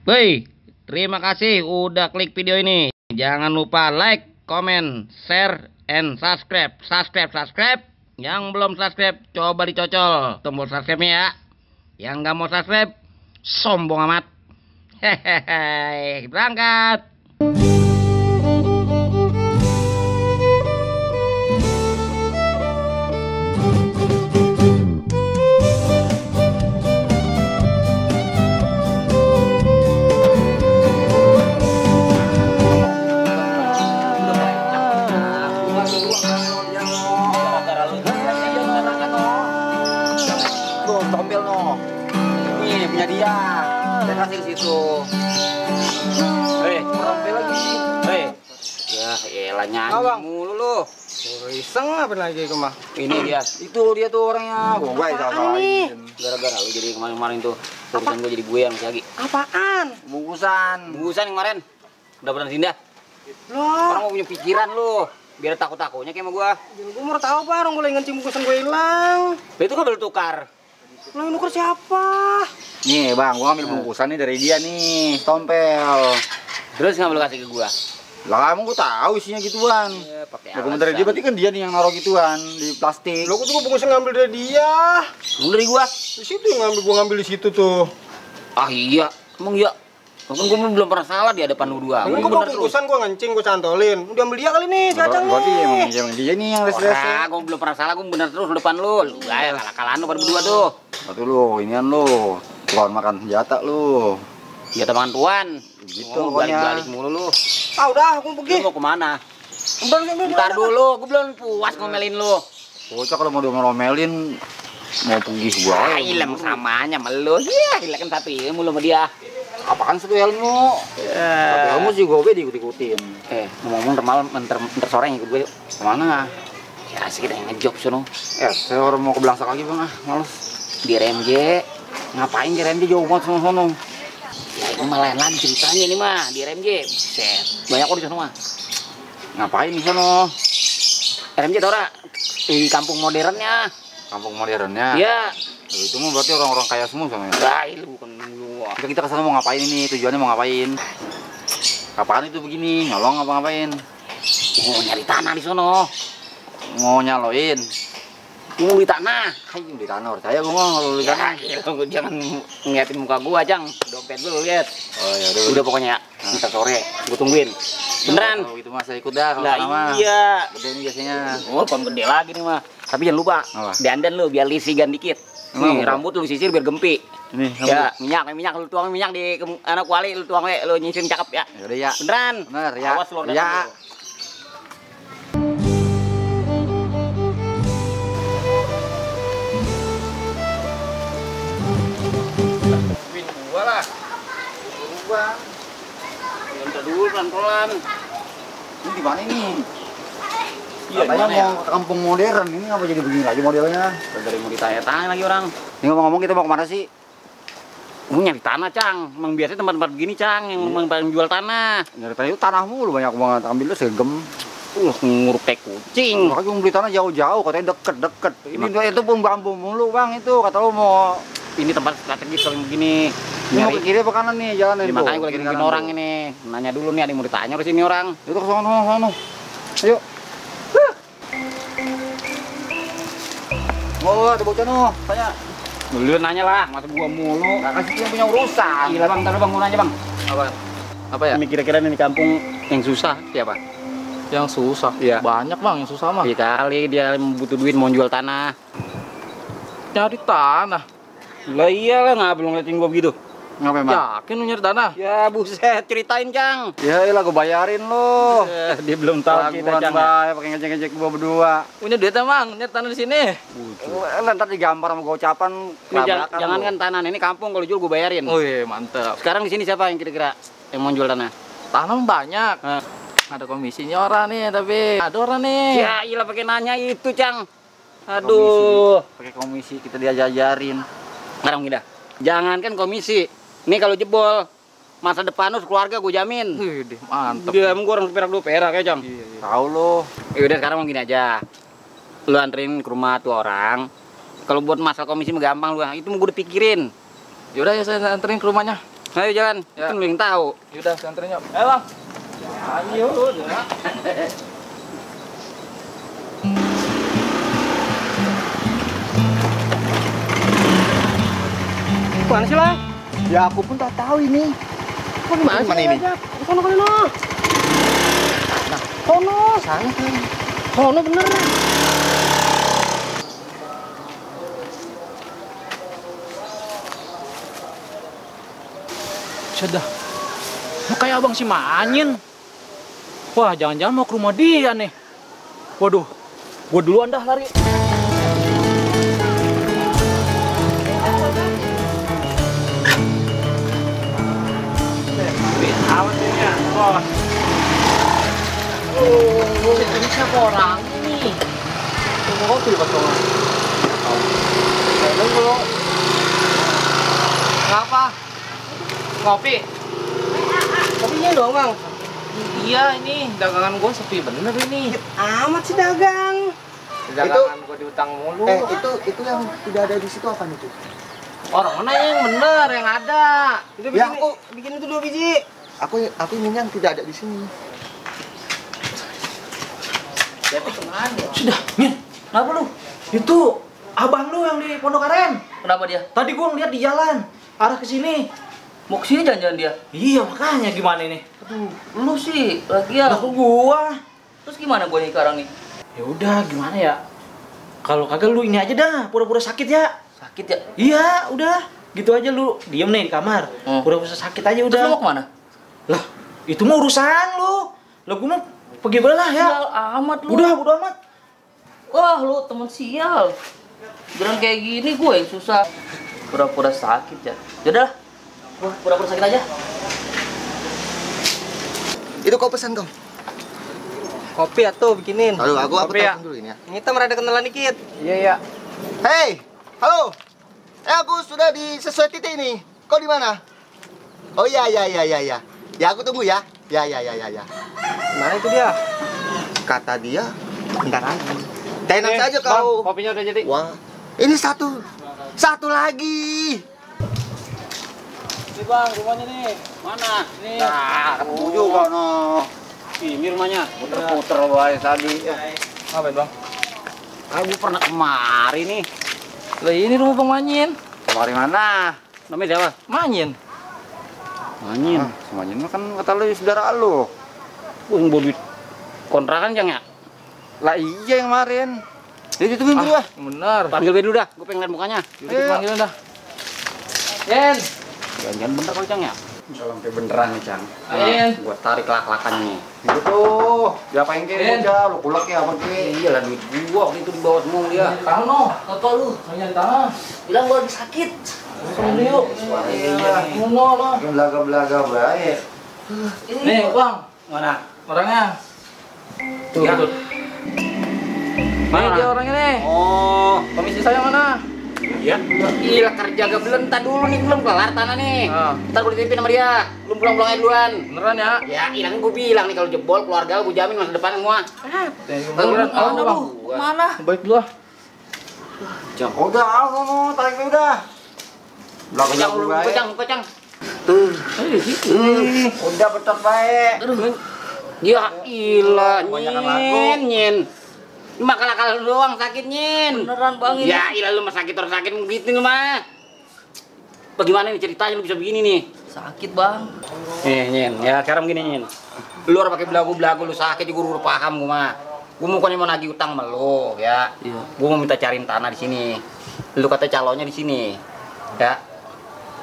Woi, terima kasih udah klik video ini. Jangan lupa like, comment, share, and subscribe. Subscribe. Yang belum subscribe, coba dicocol tombol subscribe-nya ya. Yang nggak mau subscribe, sombong amat. Hehehe, berangkat. Tompel no, ini punya dia. Saya kasih di situ. Tompel lagi. Ya elah nyanyi mulu lu. Iseng apa lagi ke mah? Ini dia. Itu dia tuh orangnya. Gua salahin. Gara-gara lu jadi kemarin tuh. Urusan gua jadi buyang lagi. Apaan? Bungkusan yang kemarin. Udah pernah sindah. Loh. Orang mau punya pikiran lu. Biar takut-takutnya kayak sama gua. Gue mau tahu pak, orang gue lagi ngancing bungkusan gue hilang. Itu kan baru tukar. Lo yang nuker siapa? Nih bang, gua ambil bungkusan nih dari dia nih, tompel. Terus ngambil kasih ke gua. Lah emang gua tahu isinya gituan. Iya, pakai alasan. Dari dia berarti kan dia nih yang naruh gituan di plastik. Lo tuh bungkusan ngambil dari dia. Ngambil dari gua. Di situ yang gua ngambil di situ tuh. Ah iya, emang iya. Kan gua belum pernah salah di depan lu dua. Emang gua bungkusan gua ngancing, gua cantolin. Udah ambil dia kali nih, cacang nih. Berarti emang dia nih yang rese-rese. Gua belum pernah salah, gua bener terus di depan lu. Lu gaya kalah-kalahan lu pada berdua tuh. Betul lu, inian lu. Tuan makan senjata lu. Senjata makan tuan. Gitu balik-balik mulu lu. Ah udah, aku pergi. Lu mau kemana? Bentar dulu, gua belum puas ngomelin lu. Bocah kalau mau ngomelin mau pergi gua. Ilmu samanya sama lu. Iya, hilang kan satu ilmu lu sama dia. Apaan satu ilmu? Ya. Ilmu sih gue diikut-ikutin. Ngomong-ngomong ntar sore ngikut gue yuk. Kemana? Ya asik kita ngejob sono. Saya orang mau ke Belangsak lagi bang males. Di RMJ. Ngapain di RMJ jauh banget sono-sono? Ya itu mah lain lagi ceritanya ini mah di RMJ. Buset. Banyak kok di sono mah. Ngapain di sono? RMJ tau ora? Di kampung modernnya. Kampung modernnya? Iya. Itu mah berarti orang-orang kaya semua sama ya? Nah, itu bukan gua. Kita kesana mau ngapain ini? Tujuannya mau ngapain? Kapan itu begini? Nyolong apa ngapain? Mau nyari tanah di sono. Mau nyaloin? Mau beli tanah. Ayo beli tanah, percaya gua kalau beli tanah. Ya, jangan ngeliatin muka gua, Jang. Dompet lu lihat. Oh ya udah pokoknya. Ntar sore gua tungguin. Beneran? Kalau gitu mah saya ikut dah kalau nama. Iya. Gede nih biasanya. Oh, kon gede lagi nih mah. Tapi jangan lupa, dandan lu biar lisigan dikit. Nih, rambut lu sisir biar gempi. Ini ya, minyak lu tuang minyak di anak kuali lu tuang we, lu nyisirin cakep ya. Ya udah ya. Beneran? Bener ya. Awas lu ya. Win gua lah. Gua. Bentar dulu pelan-pelan. Ini di mana ini? Katanya mau ke kampung modern, ini ngapa jadi begini lagi modelnya? Dari mau ditanya-tanya lagi orang. Ini ngomong-ngomong kita mau kemana sih? Mau nyari tanah, Cang. Emang biasanya tempat-tempat begini, Cang, yang paling jual tanah. Nyari tanah itu tanah mulu banyak banget. Ambil lu segem. Nguruk teh kucing. Makanya mau beli tanah jauh-jauh, katanya deket-deket. Ini itu pun bambu mulu, Bang, itu. Kata lu mau ini tempat strategis kalau begini. Ini mau ke kiri apa kanan nih jalan ini? Makanya gue lagi nungguin orang ini. Nanya dulu nih, ada yang mau ditanya harus ini orang. Itu ke sono. Ayo. Oh, ada bocah noh, tanya. Lu nanya lah, masa gua mulu. Gak kasih yang punya urusan. Gila bang, ntar bang mau nanya bang. Apa ya? Ini kira-kira di kampung yang susah siapa? Yang susah? Iya. Banyak bang yang susah mah. Iya kali dia butuh duit mau jual tanah. Nyari tanah? Lah iyalah, nggak belum ngeliatin gua begitu. Ngapain bang? Yakin lu nyari tanah? Ya buset, ceritain Cang. Ya iyalah gua bayarin lo. Dia belum tahu kita Cang. Pakai ngecek-ngecek gua berdua. Punya duit bang, nyari tanah di sini. Ntar digambar sama gua ucapan. Jangan kan tanah ini kampung, kalau jual gua bayarin. Oh iya mantap. Sekarang di sini siapa yang kira-kira yang mau jual tanah? Tanah banyak. Ada komisinya orang nih, tapi ada orang nih. Ya iyalah pakai nanya itu Cang. Aduh. Pakai komisi kita diajarin. Sekarang gini dah. Jangankan komisi. Nih kalau jebol masa depan lu keluarga gue jamin. Wih, mantep. Dia emang gue orang perak dua perak ya, Cang. Iya. Tahu lo. Yaudah sekarang mau gini aja. Lu anterin ke rumah tuh orang. Kalau buat masalah komisi mah gampang lu. Itu mau gue udah pikirin. Yaudah ya saya anterin ke rumahnya. Ayo jalan, Ya. kan belum tahu. Yaudah, anterin yuk. Ayo bang. Ayo, udah. Mana sih lah? Ya aku pun tak tahu ini. Mana ini? Sono kali no. Sono. Sana kan. Sono bener. Sudah. Kayak abang si Manyin. Wah, jangan-jangan mau ke rumah dia nih. Waduh, gua duluan dah lari. Awas ya, bos. Ini siapa orang ini? Tunggu kopi patungan. Kenapa? Ngopi? Kopinya dong, Bang. Iya, ini dagangan gua sepi bener ini. Amat sih dagang. Dagangan gua diutang mulu. Itu yang tidak ada di situ apa itu? Orang mana yang bener, yang ada? Itu Ya, bikin, aku- bikin itu 2 biji. Aku ingin yang tidak ada di sini. Sudah, Min. Kenapa lu? Itu abang lu yang di Pondok Aren. Kenapa dia? Tadi gua ngeliat di jalan, arah ke sini. Mau kesini jangan-jangan dia? Iya, makanya gimana ini? Lu sih, lagian. Lah kok gua? Terus gimana gua nih sekarang nih? Ya udah, gimana ya? Kalau kagak lu ini aja dah, pura-pura sakit ya. Sakit ya? Iya, udah. Gitu aja lu, diem nih di kamar. Pura-pura sakit aja Terus udah. lu mau kemana? Lah, itu mah urusan lu. Lah gua mau pergi bola lah ya. Sial amat lu. Udah, bodo amat. Wah, lu temen sial. Jalan kayak gini gue yang susah. Pura-pura sakit ya. Yaudah, gua pura-pura sakit aja. Itu kau pesan kau. Kopi atuh bikinin. Aduh, aku Kopi ya? telepon dulu ini ya. Kita merada kenalan dikit. Iya, iya. Hei, halo. Aku sudah di sesuai titik ini. Kau di mana? Oh iya. Ya aku tunggu ya. Ya. Mana itu dia? Kata dia, bentar lagi. Tenang saja kau. Kopinya udah jadi. Wah, ini satu lagi. Nih bang, rumahnya nih. Mana? Nih. Nah, ketemu juga no. Ini rumahnya. Puter-puter wae tadi. Ngapain bang? Aku pernah kemari nih. Lah ini rumah Bang Manyin. Kemari mana? Namanya siapa? Manyin. Manyin. Manyin mah kan kata lu saudara lu. Yang bawa duit kontrakan jang ya? Lah iya yang kemarin. Jadi tungguin dulu ah. Bener. Panggil dia dulu dah, gue pengen lihat mukanya. Yaudah panggilin dah. Yen. Jangan bener kalau Cang ya? Kalau sampai beneran nih Cang. Yen. Gua tarik lak-lakannya nih. Itu tuh. Diapain ke Ben. bocah? Lu kulak ya apa ke? Iya lah duit gua waktu itu dibawa semua dia. Tangan no. Toto lu. Saya di tangan. Bilang gua lagi sakit. Sama dia yuk. Iya. No no. Belaga-belaga baik. Nih bang. Mana? Orangnya. Tuh. Ya. Tuh. Mana dia orangnya nih? Oh, Komisi saya mana? iya. Gila kerja gak belum, entar dulu nih belum kelar tanah nih. Ntar gua dititipin sama dia. Belum pulang-pulang aja duluan. Beneran ya? Ya, hilang gua bilang nih kalau jebol keluarga gua jamin masa depan semua. Beneran. Mana lu? Mana? Baik dulu ah. Udah, tarik udah. Kocang lu, kocang. Tuh. Di situ. Udah betot baik. Aduh. Ya ilah, Kebanyakan lagu. nyen. Lu mah akal doang sakit nyen. Beneran bang ini. Ya ilah lu mah sakit terus sakit begitu lu mah. Bagaimana nih ceritanya lu bisa begini nih? Sakit bang. Nyen, ya sekarang gini nyen. Lu orang pakai belagu-belagu lu sakit juga udah paham gua mah. Gua bukannya mau nagih utang sama lu ya. Iya. Gua mau minta cariin tanah di sini. Lu kata calonnya di sini. Ya.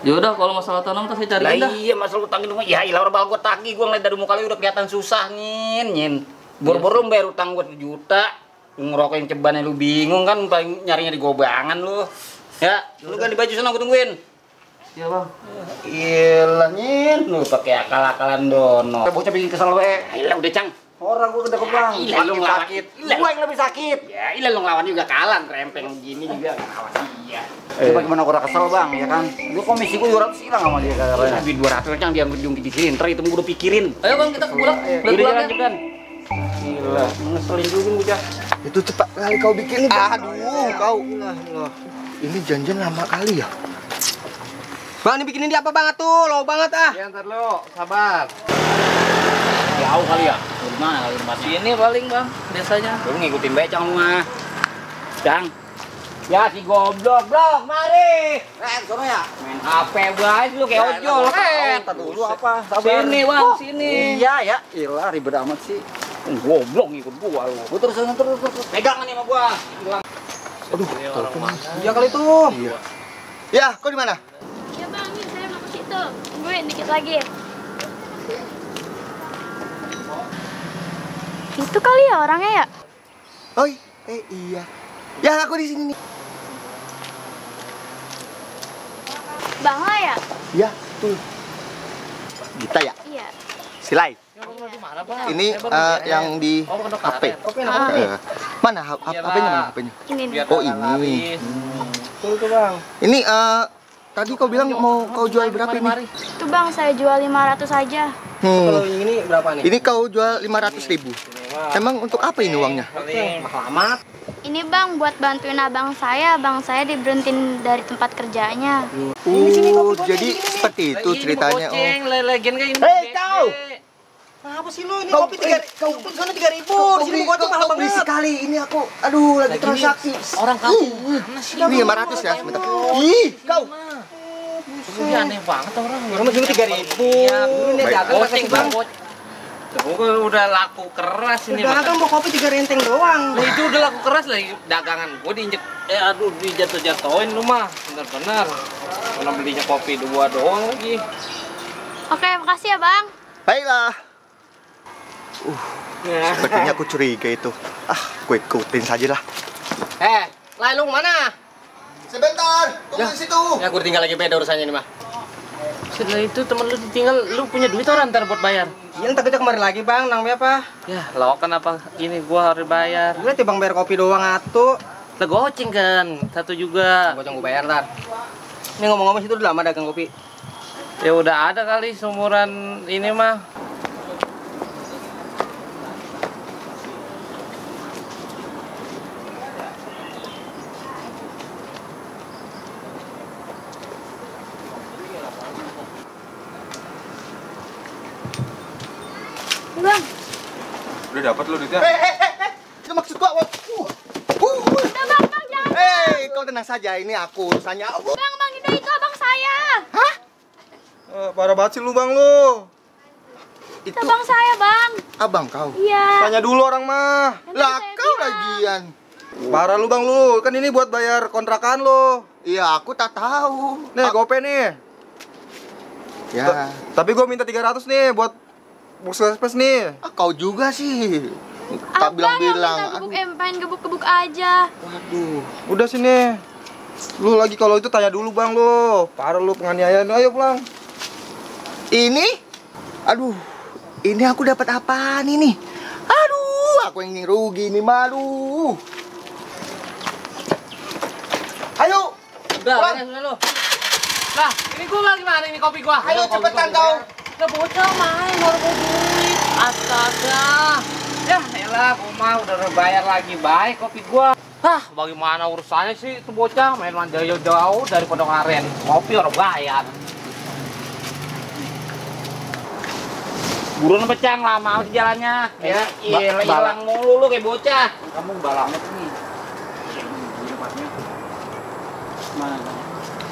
Ya udah kalau masalah tanam saya Lah cariin dah. iya masalah utang itu mah ya ilah orang bakal gua tagih gua ngeliat dari muka lu udah kelihatan susah nyen. Boro-boro lu bayar utang gua 1 juta. Lu ngerokokin cebannya lu bingung kan paling nyarinya di gobangan lu. Ya, lu ganti baju sana gua tungguin. Iya bang. Ilah nyen, lu pakai akal-akalan dono. Bocah bikin kesel wae. Ilah udah Cang. Orang gua udah kebang. Ilah lu ngelawan. Ilah. Gua yang lebih sakit. Ya, ilah lu ngelawan juga kalah, rempeng gini juga ngelawan dia. Coba gimana gua kesel bang, ya kan? Gua komisi gua 200 hilang sama dia katanya. Duit 200 Cang dia ngejungkit di sini. Ntar itu gua udah pikirin. Ayo bang kita pulang. Udah jalan cepetan. Gila, ngeselin juga bocah. Itu cepat kali kau bikin. Aduh, kau. Ini janjian lama kali ya. Bang, dibikinin dia apa banget tuh? Low banget ah. Ya ntar lo, sabar. Jauh kali ya? Gimana kali tempatnya? Sini paling bang, biasanya. Lu ngikutin becang lu mah. Cang. Ya si goblok, blok, mari. Sono ya. Main HP guys, lu kayak ojol. Entar dulu apa? Sabar. Sini bang, sini. Iya ya, ilah ribet amat sih. Goblok ngikut gua lu. Gua terus. Pegang nih sama gua. Hilang. Iya kali tuh. Iya. Ya, kau di mana? Ya bang, ini saya mau ke situ. Tungguin dikit lagi. Itu kali ya orangnya ya? Oi, iya. Ya, aku di sini nih. Bang lah ya? Ya, tuh. Gita ya? Iya. Silai. Iya. Ini yang di HP. Mana HP-nya mana HP-nya? Ini nih. Oh, ini. Tuh Bang. Ini tadi kau bilang mau kau jual berapa ini? Itu bang, saya jual 500 aja. Kalau ini berapa nih? Ini kau jual 500.000. Emang untuk apa ini uangnya? Selamat. Ini bang, buat bantuin abang saya diberhentiin dari tempat kerjanya. Jadi seperti itu ceritanya. Goceng, lelegen kayak ini. Hei, kau! Apa sih lu? Ini kopi 3.000. Kopi sana 3.000. Di sini gua tuh mahal banget. Sekali ini aku. Aduh, lagi transaksi. Orang kampung. Ini 500 ya, sebentar. Ih, kau. Ini aneh banget orang. Orang masih 3.000. Ini dagang Goceng bang. Gua udah laku keras ini. Dagang mau kopi 3 renteng doang. Lah itu udah laku keras lah dagangan. Gua diinjek. Aduh, dijatuh-jatuhin lu mah. Bener-bener. Karena belinya kopi 2 doang lagi. Oke, makasih ya bang. Baiklah. Sepertinya aku curiga itu. Gue ikutin saja lah. Lai lu mana? Sebentar, tunggu di situ. Ya gua tinggal lagi beda urusannya ini mah. Setelah itu temen lu ditinggal, lu punya duit orang ntar buat bayar. Iya, tak kita kemarin lagi bang, namanya apa? Ya, lo kenapa ini gua harus bayar? Gue nanti bang bayar kopi doang atuh. Lah goceng kan, satu juga. Gue tunggu bayar ntar. Ini ngomong-ngomong situ udah lama dagang kopi. Ya udah ada kali seumuran ini mah. Bang, Udah dapat lu duitnya? Itu maksud gua. udah bang, jangan. Kau tenang saja, ini aku urusannya. Bang, itu abang saya. Hah? Parah banget sih lu bang lu. Itu abang saya bang. Abang kau. Iya. Tanya dulu orang mah. Lah saya kau bilang. lagian. Parah lu bang lu. Kan ini buat bayar kontrakan lu. Iya, aku tak tahu. Nih gope nih. Ya. Tapi gua minta 300 nih buat Puskesmas nih. Kau juga sih. Tak Abang yang bilang-bilang. minta pengen gebuk-gebuk aja. Waduh. Udah sini. Lu lagi kalau itu tanya dulu bang lu. Parah lu penganiayaan. Ayo pulang. Ini? Aduh. Ini aku dapat apaan ini? Aduh, aku yang rugi nih, malu. Ayo. Udah, Bang. beres lu. Lah, ini gua lagi mana ini kopi gua? Ayo cepetan kau. Udah bocah main baru mau duit. Astaga. Ya elah, gua mah udah bayar lagi baik kopi gua. Hah, bagaimana urusannya sih itu bocah main jauh-jauh dari Pondok Aren. Kopi orang bayar. Buruan pecang lama amat jalannya. Ya, hilang mulu lu kayak bocah. Kamu balamet nih. Mana?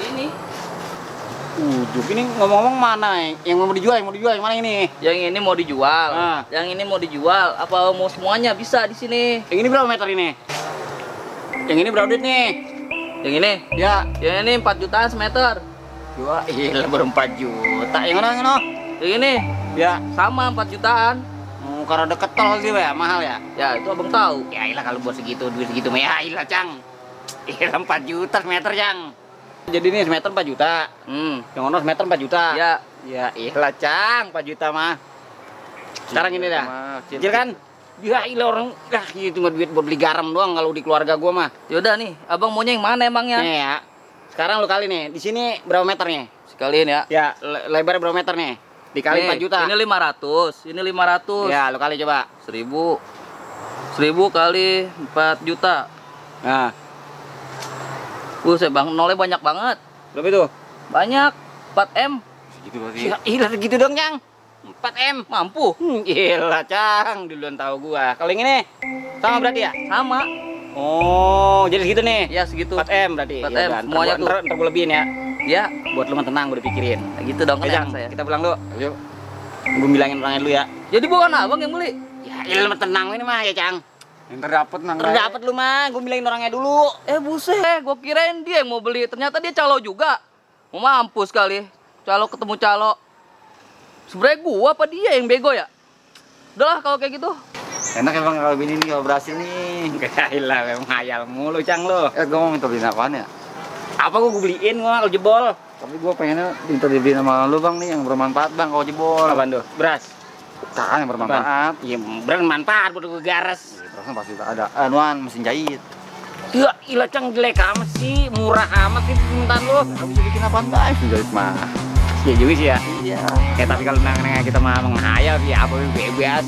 Ini. Ujuk ini ngomong-ngomong mana yang mau dijual, yang mana ini? Yang ini mau dijual. Ah. Yang ini mau dijual. Apa mau semuanya bisa di sini? Yang ini berapa meter ini? Yang ini berapa duit nih? Yang ini? Ya, Yang ini 4 jutaan semeter. dua, baru 4 juta. Yang mana yang Yang ini Ya, sama 4 jutaan. karena deket tol gitu ya, mahal ya. Ya, itu abang tahu. Ya ilah kalau buat segitu, duit segitu mah ya ilah, Cang. Ilah 4 juta semeter, Cang. Jadi ini semeter 4 juta. Yang ono semeter 4 juta. Ya. Ya ilah, Cang, 4 juta mah. Sekarang ini dah. Kecil kan? Ya ilah orang, itu cuma duit buat beli garam doang kalau di keluarga gua mah. Yaudah nih, abang maunya yang mana emangnya? Nih ya. Sekarang lu kali nih, di sini berapa meternya? Sekalian ya. Ya, lebar berapa meter nih? Dikali 4 juta. Ini 500, ini 500. Ya, lu kali coba. 1000. 1000 kali 4 juta. Nah, Buset bang, nolnya banyak banget. berapa itu? Banyak. 4M. Segitu berarti. Ya, ilah gitu dong, Cang. 4M mampu. Gila, Cang. Duluan tahu gua. Kalau yang ini sama berarti ya? Sama. Oh, jadi segitu nih. Ya segitu. 4M berarti. 4M, Ya udah, semuanya tuh. Ntar gua lebihin ya. Ya, Buat lu mah tenang, gua udah pikirin. nah gitu dong Oke, kan Cang, saya. kita pulang dulu. Ayo. Gua bilangin orangnya dulu ya. Jadi bukan abang yang beli. Ya, ilah mah tenang ini mah ya, Cang. Ntar dapet nang. Terdapat lu mah, gua bilangin orangnya dulu. Buset, gue kirain dia yang mau beli. Ternyata dia calo juga. Mau mampus kali. Calo ketemu calo. Sebenernya gua apa dia yang bego ya? Udahlah kalau kayak gitu. Enak emang kalau bini nih kalau berhasil nih. Gila, memang hayal mulu, Cang lu. Gue mau minta beliin apaan ya? Apa gua beliin gua kalau jebol? Tapi gue pengennya minta dibeliin sama lu bang nih yang bermanfaat bang kalau jebol. Apaan tuh? Beras. Kan yang bermanfaat. Iya, bermanfaat buat gua gares. Terusnya pasti ada anuan mesin jahit. Ya, ilah, Cang, jelek amat sih, murah amat sih permintaan lu. Kamu bisa bikin apaan bang? Mesin jahit mah. Ya juga sih ya. Iya. Tapi kalau nang kita mah menghayal sih apa bebas.